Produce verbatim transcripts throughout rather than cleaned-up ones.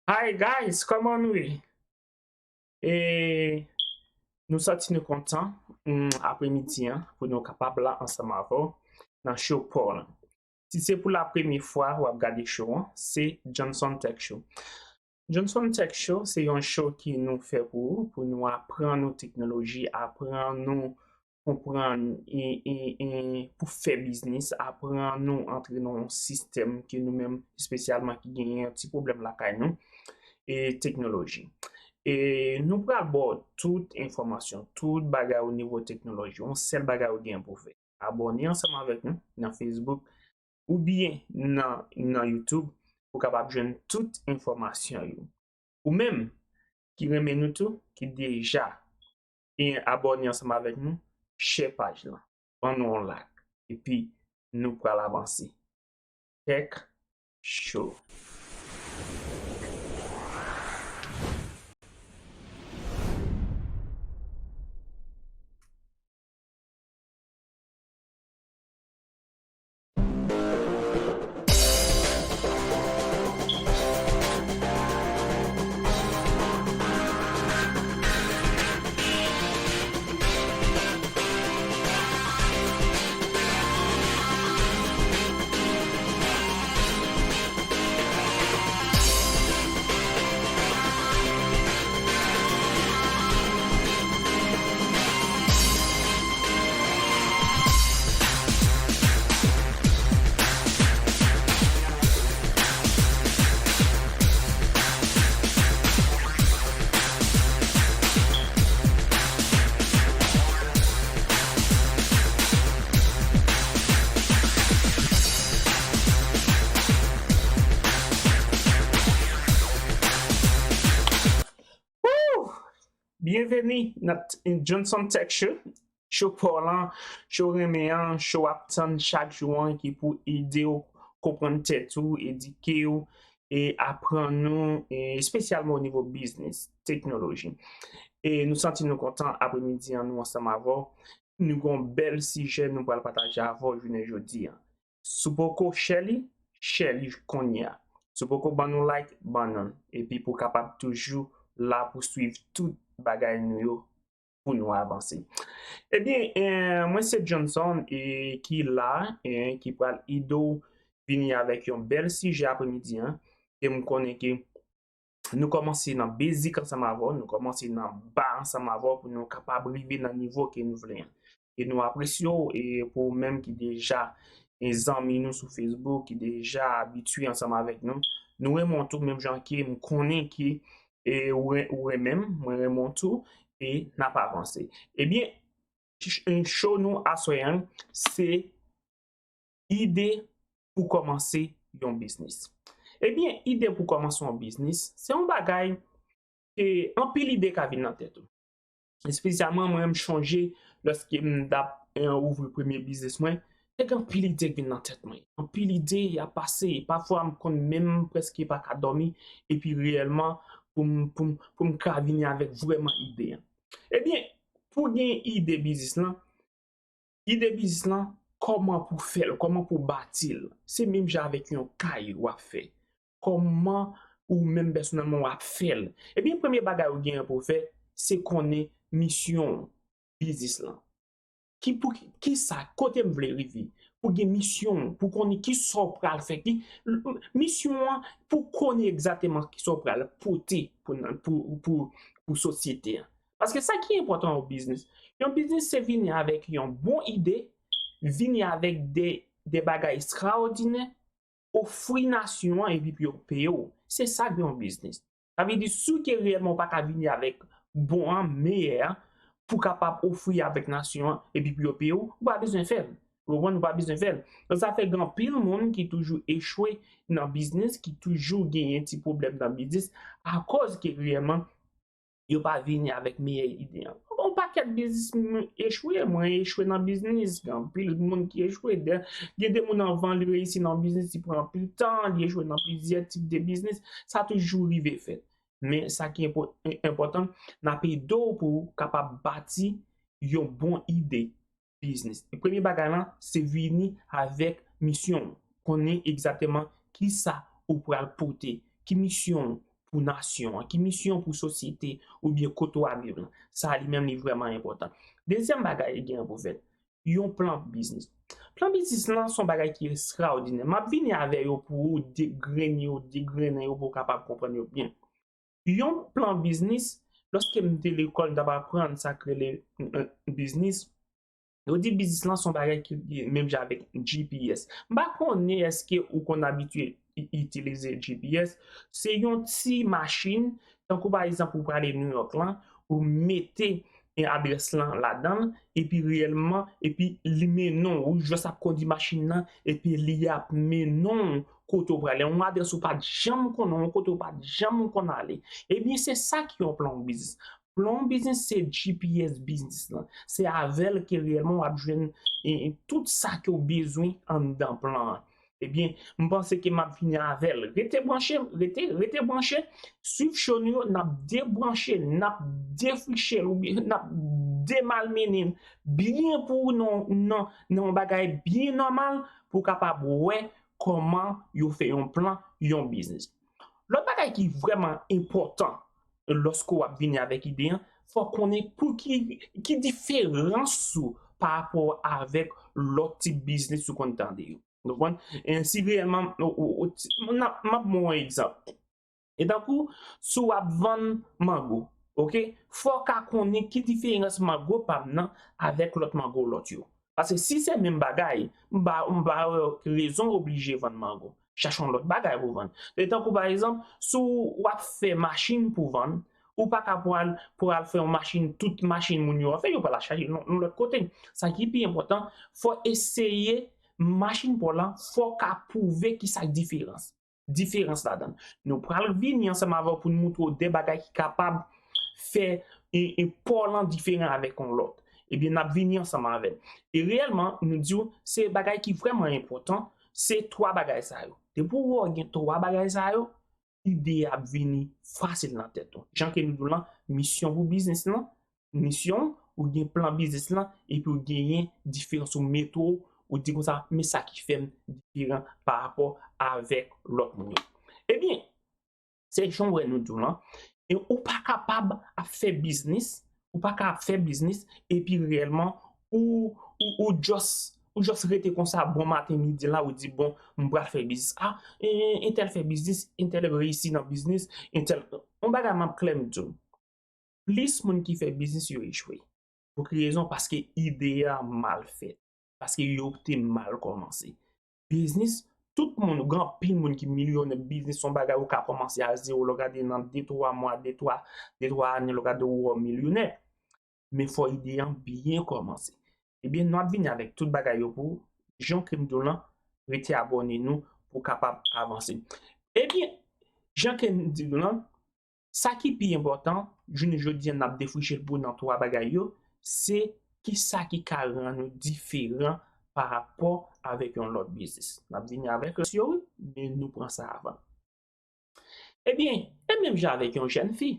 Hi guys, kòman nou ye? E nou santi nou kontan, mm, apremidi an pou nou kapab la ansanm avè w nan show pa w lan. Si se pou la premye fwa w ap gade show an, se Johnson Tech Show. Johnson Tech Show se yon show ki nou fè pou ou, pou nou aprann ou teknoloji, aprann ou konprann e, e, e pou fè biznis, aprann nou antre nan yon sistèm ke nou menm espesyalman ki genyen yon ti pwoblèm lakay nou, e teknoloji. E nou pral ba w tout enfòmasyon, tout bagay o nivo teknoloji, yon sèl bagay ou gen pou fè. Abòne ansanm avèk nou nan Facebook oubyen nan, nan YouTube pou w kapab jwenn tout enfòmasyon yo. Ou menm ki renmen nou tou, ki deja e abòne ansanm avèk nou, share paj lan, ban nou yon like, epi nou pral avanse. Tech Show. Woo! Byenveni nan t- Johnson Tech Show. Show pa w lan, show renmen an, show w ap tann chak jou an ki pou ede w konprann tèt ou, edike w e aprann ou, e espesyalman o nivo biznis, teknoloji. E nou santi nou kontan apremidi an nou ansanm avè w. Nou gen yon bèl sijè nou pral pataje avè w jounen jodi an. Si w poko share li, share li kounye a. Si w poko ban nou like, ban nou l. Epi pou w kapab toujou la pou swiv tout bagay nou yo pou nou avanse. Ebyen, eh, mwen se Johnson e ki la, eh, ki pral ede w vini avèk yon bèl sijè apremidi an. E m konnen ke nou kòmanse nan basic ansanm avè w, nou kòmanse nan ba ansanm avè w pou nou kapab rive nan nivo ke nou vle an. E nou apresye w, e pou ou menm ki deja e zanmi nou sou Facebook, ki deja abitye ansanm avèk nou, nou renmen w tou, menm jan ke m konnen ke e ou ren- ou renmen m, mwen renmen w tou, e n ap avanse. Ebyen, ch- show nou aswè an, se ide pou kòmanse yon biznis. Ebyen, ide pou kòmanse yon biznis, se yon bagay ke anpil ide ka vin nan tèt ou. Espesyalman, mwen, m chonje lòske m t ap, eh, ouvri premye biznis mwen, te gen anpil ide k vin nan tèt mwen. Anpil ide ap pase. Pafwa, m konn menm prèske pa ka dòmi, epi reyèlman, pou m, pou m, pou m ka vini avèk vrèman ide an. Ebyen, pou gen ide biznis lan, ide biznis lan, kòman pou fè l, kòman pou bati l. Se menm jan avèk yon kay w ap fè. Kòman ou menm pèsonèlman w ap fè l? Ebyen, premye bagay ou genyen pou w fè, se konnen misyon biznis lan. Ki pou ki, ki sa, kote m vle rive? Pou gen misyon, pou konnen ki sa w pral fè. Ki, misyon an, pou konnen egzakteman ki sa w pral pote pou, pou, pou, pou sosyete an. Paske sa ki enpòtan yon biznis, yon biznis se vini avèk yon bon ide, vini avèk de, de bagay ekstraòdinè, ofri nasyon an epi pou yo peye w. Se sa k yon biznis. Sa vle di, si w ke reyèlman w pa ka vini avèk bon an, meyè an, pou kapab ofri avèk nasyon an, epi pou yo peye w, ou pa bezwen fè l. Ou konprann? Ou pa bezwen fè l. Donk, sa fè gen anpil moun ki toujou echwe nan biznis, ki toujou genyen ti pwoblèm nan biznis, akoz ke reyèlman, yo pa vini avèk meyè ide an. Bon, pakèt biznis m echwe, mwen echwe nan biznis, gen anpil moun ki echwe. De- Gen de moun anvan li reyisi nan biznis, li pran anpil tan, li echwe nan plizyè tip de biznis, sa toujou rive fèt. Men sa ki enpò- enpòtan, n ap ede w pou w kapab bati yon bon ide biznis. E premye bagay lan, se vini avèk misyon w. Konnen egzakteman ki sa ou pral pote, ki misyon w pou nasyon an, ki misyon pou sosyete oubyen kote w ap viv lan. Sa li menm li vrèman enpòtan. Dezyèm bagay ki gen pou fèt, yon plan biznis. Plan biznis lan se yon bagay ki ekstraòdinè. M ap vini avè yo pou ou degrennen yo, degrennen yo pou w kapab konprann yo byen. Yon plan biznis, lòske m te lekòl, m t ap aprann sa k rele biznis. Yo di biznis lan se yon bagay ki menm jan avèk G P S. M pa konnen èske ou konn abitye itilize G P S. Se yon ti machin, tankou pa egzanp ou prale New York lan, ou mete adrès lan ladan l, epi reyèlman, epi li mennen w, ou jis ap kondi machin nan, epi li ap mennen w kote w prale. Yon adrès ou pa t janm konnen, yon kote w pa t janm konn ale. Ebyen, se sa ki yon plan biznis. Plan biznis se G P S biznis lan. Se avè l ke reyèlman w ap jwenn tout sa ke w bezwen anndan plan an. Ebyen, m panse ke m ap vini avè l. Rete branche, rete, rete branche, swiv cho nou yo, n ap debranche l, n ap defriche l, oubyen n ap demalmennen l byen pou ou nan, nan, nan yon bagay byen nòmal pou w kapab wè kòman yo fè yon plan, yon biznis. Lòt bagay ki vrèman enpòtan lòske w ap vini avèk ide an, fò w konnen pou ki, ki diferans ou pa rapò avèk lòt tip biznis ou konn tande yo. Ou konprann? E si reyèlman, m ap ba w yon egzanp. E tankou, si w ap vann mango, oke, fò w ka konnen ki diferans mango pa m nan avèk lòt mango lòt yo. Paske si se menm bagay, m ba, m ba w rezon oblije vann mango. Chache yon lòt bagay pou vann. E tankou pa egzanp, si w ap fè machin pou vann, ou pa ka pral, pral fè yon machin, tout machin moun yo ap fè, yo pral al chache yon, yon lòt kote. Sa ki pi enpòtan, fò eseye machin pa w lan, fò w ka pwouve ki sa k diferans. Diferans ladan l. Nou pral vini ansanm avè w pou n moutre w de bagay ki kapab fè e, e pa w lan diferan avèk yon lòt. Ebyen, n ap vini ansanm avè l. E reyèlman, nou di w, se bagay ki vrèman enpòtan, se twa bagay sa yo. Depi w wè w gen twa bagay sa yo, ide ap vini fasil nan tèt ou. Jan ke nou di w lan, misyon pou biznis lan, misyon, ou gen plan biznis lan, epi ou genyen diferans ou mete w, ou di konsa, men sa ki fè m diferan pa rapò avèk lòt moun yo. Ebyen, se jan w wè nou di w lan, e ou pa kapab ap fè biznis, ou pa ka ap fè biznis, epi reyèlman, ou, ou, ou just, ou just rete konsa, bon maten, midi la, ou di, bon, m pral fè biznis. A, e, entèl fè biznis, entèl reyisi nan biznis, entèl, yon bagay m ap klè m di w. Plis moun ki fè biznis yo echwe. Pou ki rezon? Paske ide a mal fèt. Paske yo te mal kòmanse. Biznis, tout moun, gen anpil moun ki milyonè, biznis se yon bagay ou ka kòmanse a zewo, lè w gade nan de twa mwa, de twa, de twa ane, lè w gade ou wè w milyonè. Men fò ide an byen kòmanse. Ebyen, n ap vini avèk tout bagay yo pou ou, jan ke m di w lan, rete abòne nou pou w kapab avanse. Ebyen, jan ke m di w lan, sa ki pi enpòtan, jounen jodi a n ap defriche l pou nan twa bagay yo, se kisa ki ka rann ou diferan pa rapò avèk yon lòt biznis. N ap vini avèk yo, wi, men nou pran sa avan. Ebyen, e menm jan avèk yon jèn fi.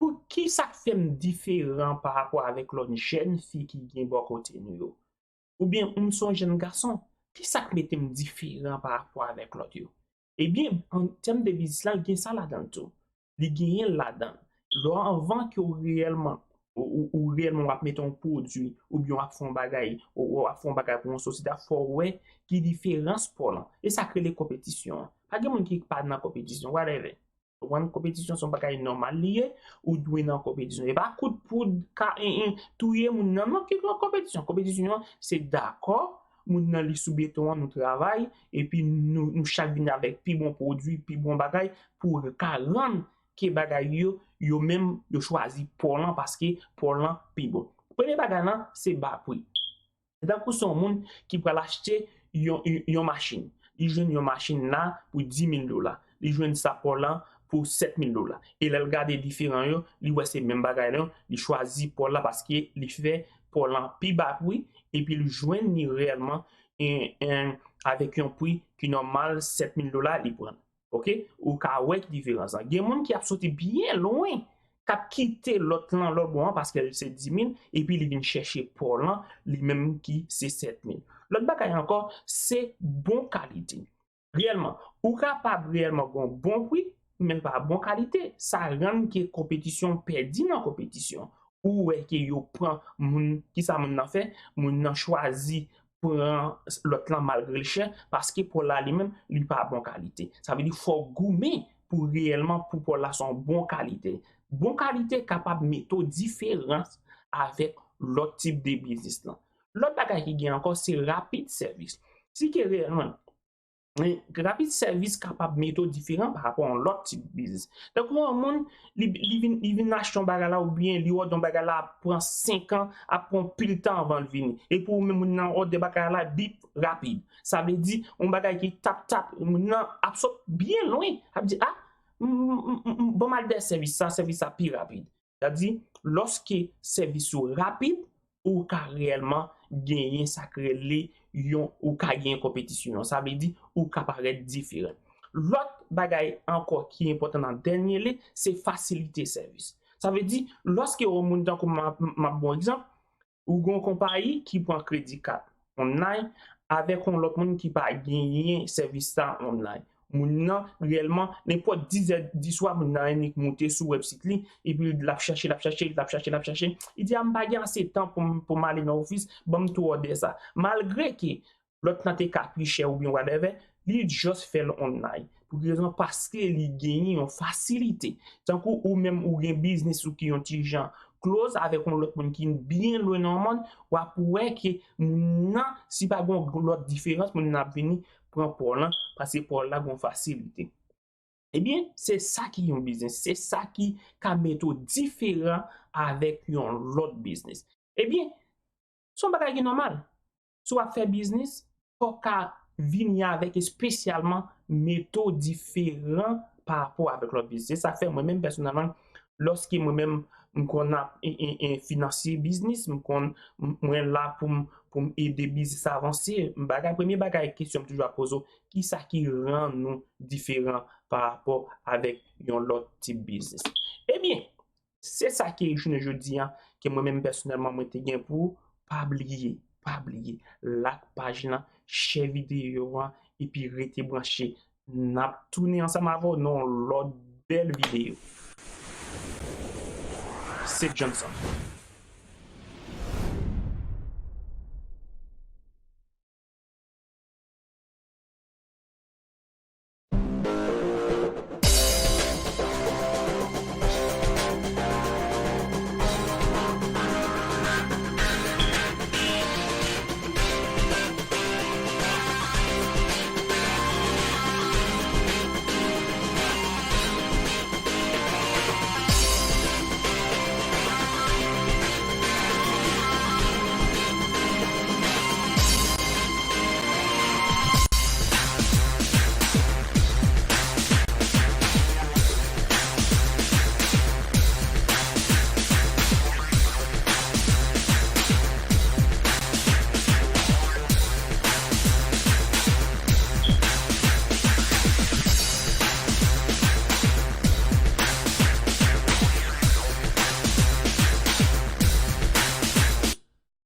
Pou kisa k fè m diferan pa rapò avèk lòt jèn fi ki gen bò kote nou yo? Oubyen m se yon jèn gason, kisa k mete m diferan pa rapò avèk lòt yo? Ebyen, an tèm de biznis la, gen sa ladan l tou. Li genyen l ladan l. Lè w anvan ke w reyèlman, ou, ou, ou reyèlman w ap mete yon pwodui, oubyen w ap fè yon bagay, ou, ou ap fè yon bagay pou yon sosyete, fò w wè ki diferans pa w lan. E sa k rele konpetisyon an. Pa gen moun ki pa nan konpetisyon, whatever. Ou konprann? Konpetisyon se yon bagay nòmal li ye, ou dwe nan konpetisyon. E pa kout poud ka en, en, touye moun nan, non, ki konpetisyon? Konpetisyon an, se dakò, moun nan li sou beton an, nou travay, epi nou, nou chak vin avèk pi bon pwodui, pi bon bagay, pou ka rann ke bagay yo, yo menm, yo chwazi pa w lan paske pa w lan pi bon. Premye bagay lan, se ba pri. Se tankou se yon moun ki pral achte yon, yon, yon machin. Li jwenn yon machin la pou dis mil dola. Li jwenn sa pa w lan pou sèt mil dola. E lè l gade diferan yo, li wè se menm bagay la, li chwazi pa w lan paske li fè pa w lan pi ba pri, epi li jwenn li reyèlman, en, en, avèk yon pri ki nòmal, sèt mil dola, li pran. Oke? Ou ka wè ki diferans lan. Gen moun ki ap soti byen lwen, k ap kite lòt lan lòt bò an paske l se dis mil, epi li vin chèche pa w lan, li menm ki se sèt mil. Lòt bagay ankò, se bon kalite. Reyèlman, ou kapab reyèlman gen yon bon pri, men l pa bon kalite. Sa rann ke konpetisyon pèdi nan konpetisyon. Ou wè ke yo pran moun, kisa moun nan fè? Moun nan chwazi pran lòt lan malgre l chè, paske pòl la li menm, li pa bon kalite. Sa vle di fò w goumen pou reyèlman pou pòl la se yon bon kalite. Bon kalite kapab mete w diferans avèk lòt tip de biznis lan. Lòt bagay ki gen ankò, se rapid sèvis. Si ke reyèlman, men, rapid sèvis kapab mete w diferan pa rapò a yon lòt tip biznis. Tankou yon moun, li, li vin, li vin achte yon bagay la oubyen li òdè yon bagay la ap pran senk an, ap pran pil tan anvan l vini. Epi ou menm moun nan òdè bagay la, bip, rapid. Sa vle di, yon bagay ki tap tap, moun nan ap sot byen lwen, ap di, a, m, m, m, m, ban m al dèyè sèvis sa, sèvis sa pi rapid. Sa di, lòske sèvis ou rapid, ou ka reyèlman genyen sa k rele yon, ou ka genyen konpetisyon. Sa vle di, ou ka parèt diferan. Lòt bagay ankò ki enpòtan nan dènye li, se fasilite sèvis. Sa vle di, lòske yon moun, tankou m ap, m ap bon egzanp, ou gen yon konpayi ki pran kredi kat online avèk yon lòt moun ki pa genyen sèvis sa online. Moun nan, reyèlman, nenpòt diz è di swa, moun nan annik moute sou wèbsit li, epi l ap chache, l ap chache, l ap chache, l ap chache. Li di, a, m pa gen ase tan pou m, pou m ale nan ofis, ban m tou òdè sa. Malgre ke lòt lan te ka pi chè oubyen whatever, li just fè l online. Pou ki rezon? Paske li genyen yon fasilite. Tankou ou menm ou gen biznis ou ki yon ti jan close avèk yon lòt moun ki byen lwen nan yon mòn, w ap wè ke moun nan, si pa gen yon lòt diferans, moun nan ap vini pran pòl lan, paske pòl la gen yon fasilite. Ebyen, se sa ki yon biznis, se sa ki ka mete w diferan avèk yon lòt biznis. Ebyen, se yon bagay ki nòmal. Si w ap fè biznis, fò w ka vini avèk espesyalman mete w diferan pa rapò avèk lòt biznis. Se sa k fè mwen menm pèsonèlman, lòske mwen menm m konn ap, e, e, e, finanse biznis, m konn, m, mwen la pou m, pou m ede biznis avanse. Bagay, premye bagay, kesyon m toujou ap poze w, kisa ki rann nou diferan pa rapò avèk yon lòt tip biznis? Ebyen, se sa ke jounen jodi a, ke mwen menm pèsonèlman mwen te gen pou pa bliye, pa bliye, like paj lan, share videyo a, epi rete branche. N ap tounen ansanm avè w nan yon lòt bèl videyo. Seth Johnson.